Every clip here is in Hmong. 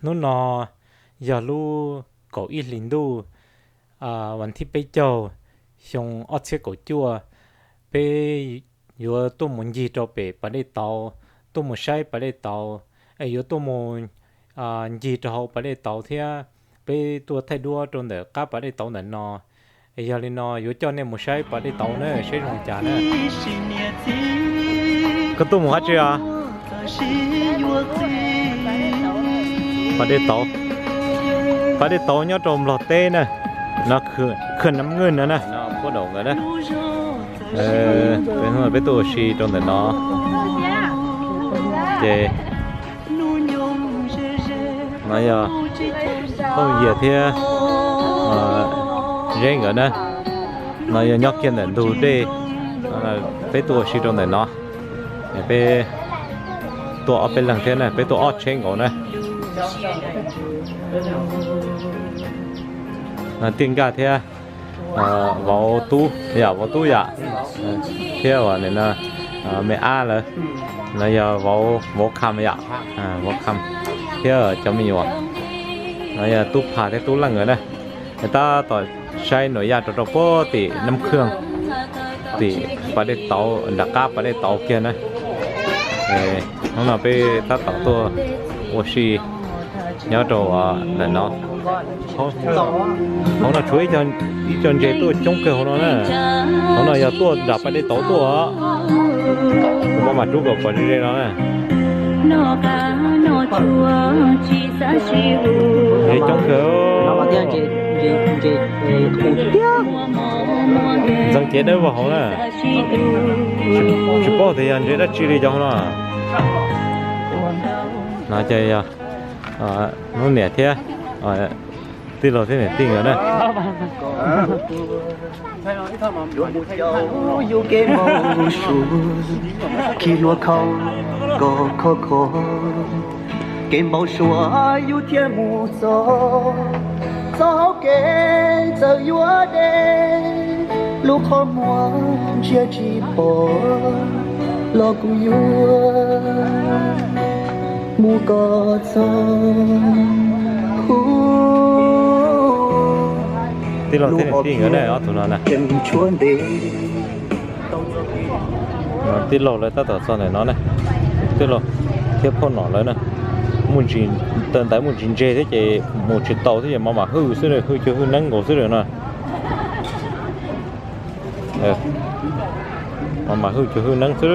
Hnub no yog lub kaum ib hlis ntuj, vas thib peb caug, xyoo ob txhiab kaum cuaj. Peb yuav tuaj mus ncig rau pem pas dej tauv, tuaj mus saib pas dej tauv, es yuav tuaj mus ncig rau hauv pas dej tauv thiab. Peb tuaj thaij duab rau ntawm qab pas dej tauv ntawm no. Es yog li no yuav coj nej mus saib pas dej tauv na, saib zoo cas na. Koj tuaj mus dab tsi os? Pas dej tauv, pas dej tauv nyob rau Nplog teb na, no Khwj Nam Ngwj no na, puab daum nkawd na. Peb tuaj ua si rau ntawm no, ces no yog Phooj Yias thiab Zeb nkawd na. No yog nyob kiag ntawm ntug dej, peb tuaj ua si rau ntawm no. Peb tuaj ob peb leeg thiab na, peb tuaj ob tsheb nkaus na. No Tiaj Nkaj thiab vauv Tub yom, vauv Tub yom, thiab uas me ab lawv, no yog vauv Kham yom, vauv Kham thiab cov me nyuam, no yog Tub Phas thiab Tub Leej nkawd na. Tab tom saib nuam yaj rau rau puag tim Nab Khwj, tim pas dej tauv, nram qab pas dej tauv kiag na. Hnub no peb tab tom tuaj ua si nyob rau ntawm no. Hauv no tshuav ib co ntses tuaj coob kawg hauv no na. Hauv no yog tuaj nram pas dej tauv tuaj. Kuv mam mam rub kom pom ze ze no na. Ntses coob kawg. Ntxeev cev dawb vog hauv na. Tsis paub tias yog ntses dab tsi li cov hauv no. No ces yog Hnub niam thiab tij laug thiab niam tij nkawd na. Yus kev npau suav khi hlua khau kom khov kho, kev npau suav yus thiaj mus txog, txog hauv kev txawm yuav deb, lub qhov muag ntsia tsis pom los kuj yuav mus kom txog huv. Tij laug thiab niam tij nkawd na, ob tug no na. Tij laug lawv tab tom txog ntawm no na, tij laug thiab phauj nom lawv na. Muaj ntsis, taw ntaiv muaj ntsis ntses thiab ces mus tsis tau thiab ces mam mam hwj xwb, hwj cuag hwj neeb nkaus xwb no. Mam mam hwj cuag hwj neeb xwb.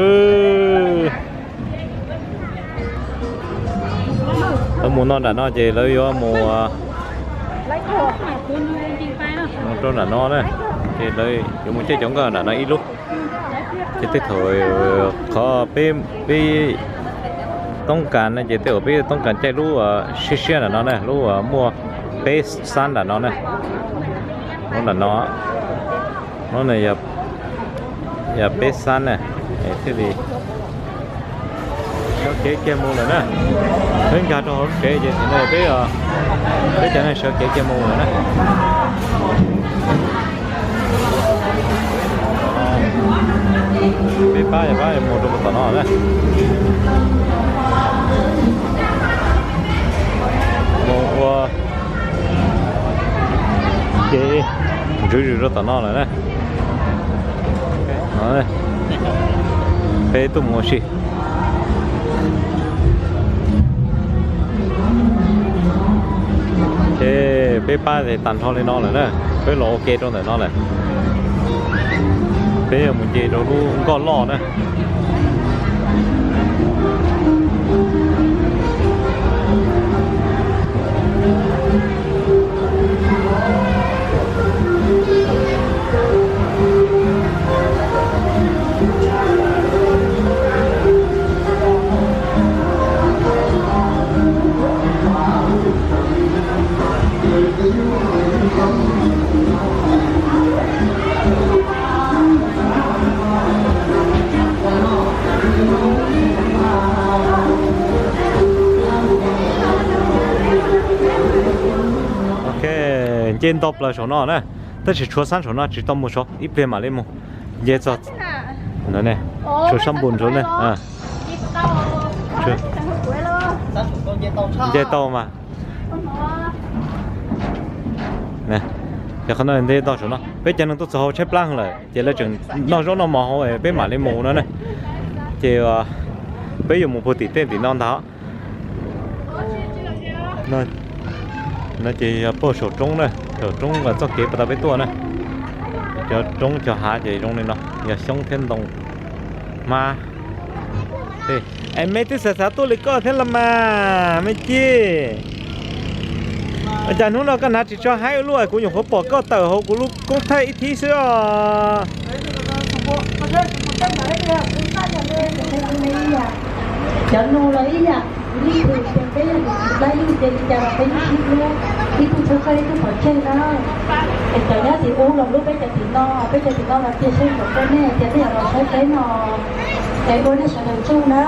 Lawv mus no nram no ces lawv yuav mus rau nram no na, ces lawv yuav mus caij cov nkoj nram no ib lub. Ces tej thaum qhov peb, peb toob kas no ces tej thaum peb toob kas caij lub siab siab nram no na, lub muaj peb xab nram no na. Lub nram no, lub no yog peb xab na, thiaj li sawv kev kiag mus lawm na. Peb nkag rau hauv lub tsev ces thaum no peb, peb cov neeg sawv kev kiag mus lawm na. Peb pab, pab mus rau tom no na. Mus ua kev ntswv zws rau tom no lawm na. Peb tuaj mus ua si. Ces peb pab es tag nrho li no lawm na, peb los ua ke rau ntawm no lawm. Peb yuav mus nce rau lub nkoj loj na. Ok, nce nto plaws saum no na, tab sis tshuav xab saum no tsis tau mus saud, ib pliag mam li mus. Nce txog, tshuav sab npus nraud na. Nce tau mas. Ces qhov no nte tau saum no, peb cov neeg tuaj txog hauv tshaib plab lawm ces lawv tseem noj zaub noj mov hauv, peb mam li mus no na. Ces peb yuav mus puag tim tej tim no ntag. No ces yog puag saum roob na, saum roob txoj kev puag ta peb tuaj na. Cov roob cov hav ces zoo li no, yog xyoob thiab ntoo hmab. Es me twb xav xav tuaj li koj thiab los mas me ci. Ua cas hnub no koj hnav tsis tso haib ua luaj, kuv nyuam qhuav pom koj tawm hauv kuv lub koob thaij ib thib xwb os. Cov nus los ib yam, ib tug ces peb yog tus tsis laib, ib tug ces li cas los peb yeej sib hlub, ib tug txhawj txhawj ib tug pov tseg na. Es cov nyob tim ub los hlub peb cov tim no, peb cov tim no los cia tsheej kom peb nej tias nej yuav los saib peb no, es ua nej sawv daws tsaug na.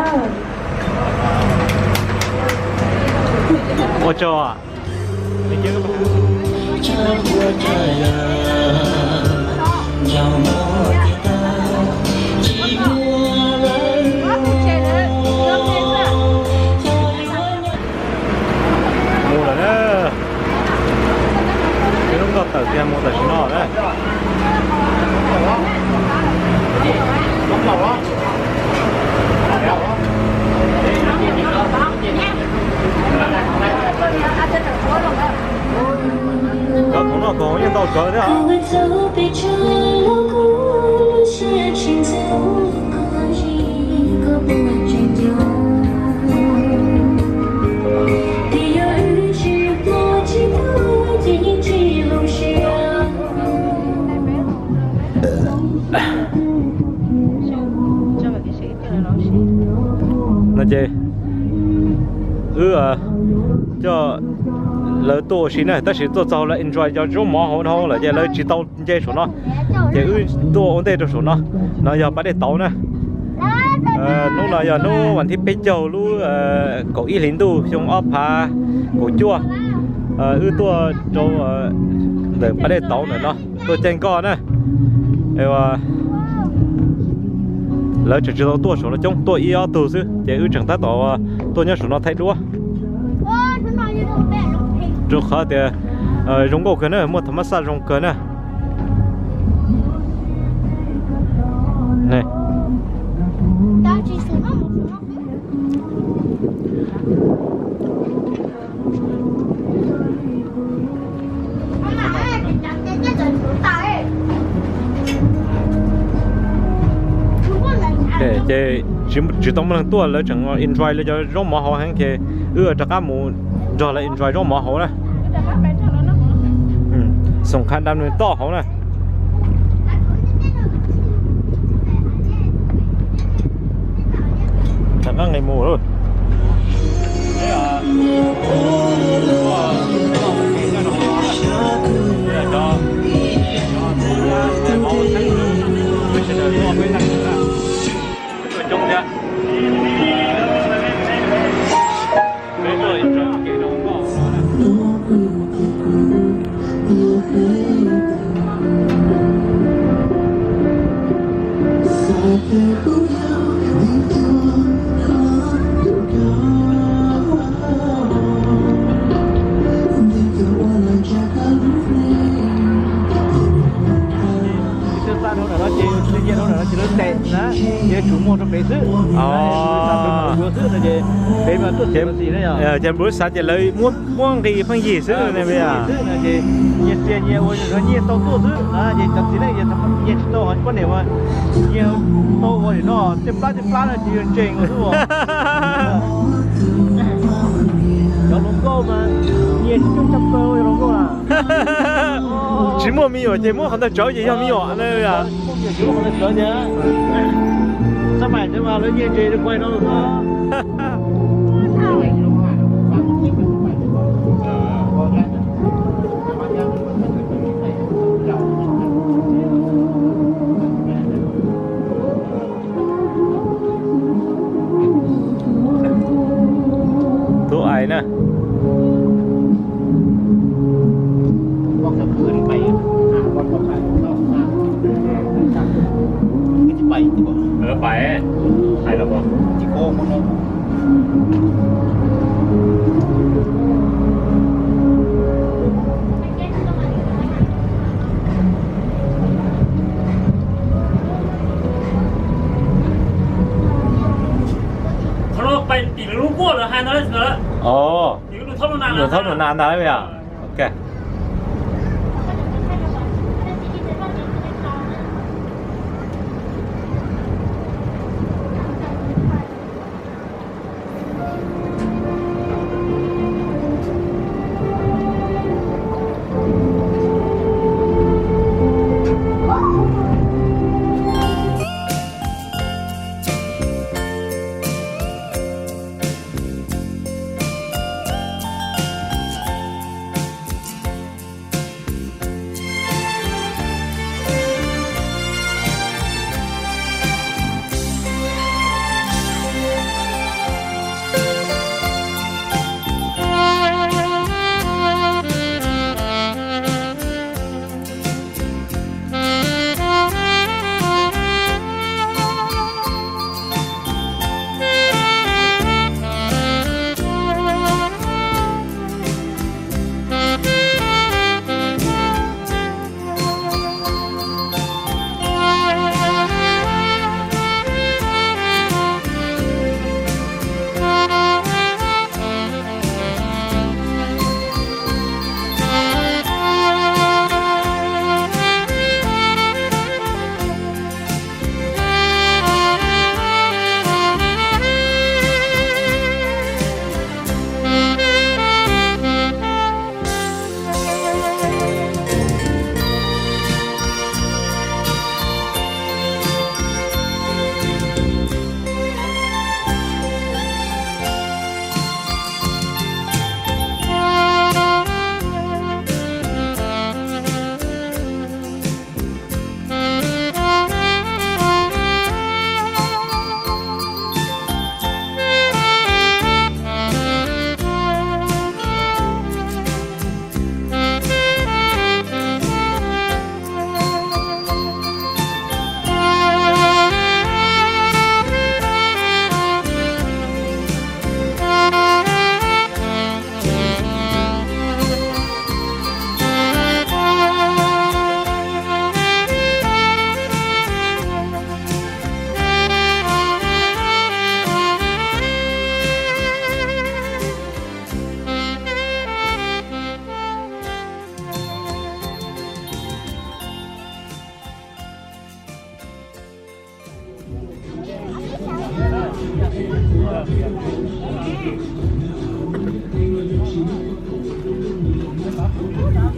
Ua tsaug. Mus lawm na. Lub nkoj tawm kiag mus tam sim no na. Cov khoom noj khoom haus yeej ntau tsawv thiab os. No ces wb coj lawv tuaj ua si na, tab sis tuaj txog lawv enjoy cov zaub mov hauv no lawm ces lawv tsis tau nce saum no, ces wb tuaj ua ntej rau saum no. No yog pas dej tauv na. Hnub no yog hnub vas thib peb caug lub kaum ib hlis ntuj xyoo ob phav kaum cuaj. Wb tuaj rau ntawm pas dej tauv ntawm no tuaj caij nkoj na. Lawv tseem tsis tau tuaj saum no coob, tuaj ib ob tug xwb ces wb tseem tab tom tuaj nyob saum no thaij duab. Rau qhov tias zoo nkauj kawg na, muaj thaum mab xaj zoo kawg na. Ces tsis tau muaj neeg tuaj, lawv tseem enjoy lawv cov zaub mov hauv heev ces wb rov qab mus nrog lawv enjoy zaub mov hauv na. Xoom qha dam nws toj hauv na. Rov qab nqis mus lawm. Ces npus xav ces lawv muab muab nqi pheej yig xwb ne. Nyias tsiaj nyias ua, nyias tau tuaj xwb ces cov txiv neej nyias tsis tau, ho poj niam mas nyias tau ua li no tej plab tej plab no ces yog ntseeg xwb. Cov hluas nkauj mas nyias coob tshaj plaws hluas nkauj na. Tsis muaj me nyuam ces muab qhov ntawd tsawv ces yog me nyuam na. Xab maim thiab mas lawv nyiag ntses rau kuai no xwb. Tub ais na. Pais, hais los. Ov, nws thaub nus nas ntag yom. Ok.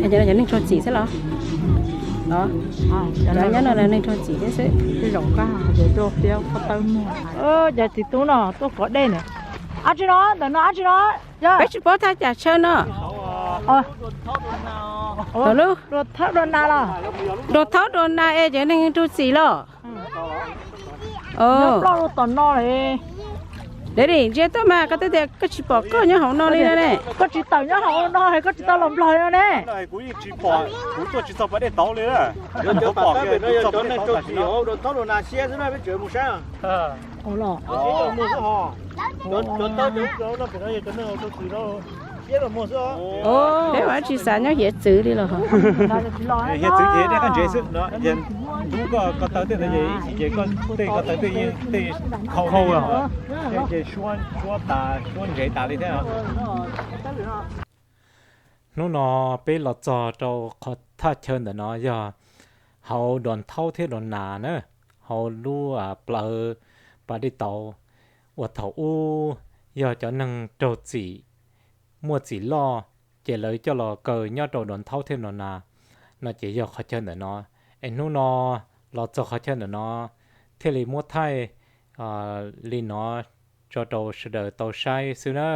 Cov no cov neeg raug txim xwb los? Cov nyob no neeg raug txim thiab xwb. Cov txiv tub no tuaj kov dej na. Ab tsi no, ntawm no ab tsi no. Peb tsis paub thaj cas chaw no. Dua thaub dua nas los? Dua thaub dua nas es cov neeg raug txim los? Nyob ploj rau tom no li. Deb dim ntsia tuaj mas koj twb tias koj tsis pom koj nyob hauv no li no ne. Koj tsis tawm nyob hauv no, koj tsis tau los nplog no ne. Kuv tuaj tsis txog pas dej tauv li. Cov pom pem no yog cov neeg raug txim hauv dua thaub dua nas siab xwb na, peb tseem mus saib. Peb mas tsis xav nyob hiav txwv li los. Hiav txwv ces dej qab ntsev xwb no, ntub koj ko taw tej ntawd ces ib chim ces koj tej ko taw tej khau los, ces suab tas suab ntsev tas li thiab. Hnub no peb los txog rau qhov thaj chaw ntawm no yog hauv Dua Thaub thiab Dua Nas na, hauv lub plawv pas dej tauv uas thaum ub yog cov neeg raug txim, muaj txim loj, ces lawv coj los kaw nyob rau Dua Thaub thiab Dua Nas no ces yog qhov chaw ntawm no. Es hnub no los txog qhov chaw ntawm no thiaj li muab thaij li no tso rau sawv daws tau saib xwb na.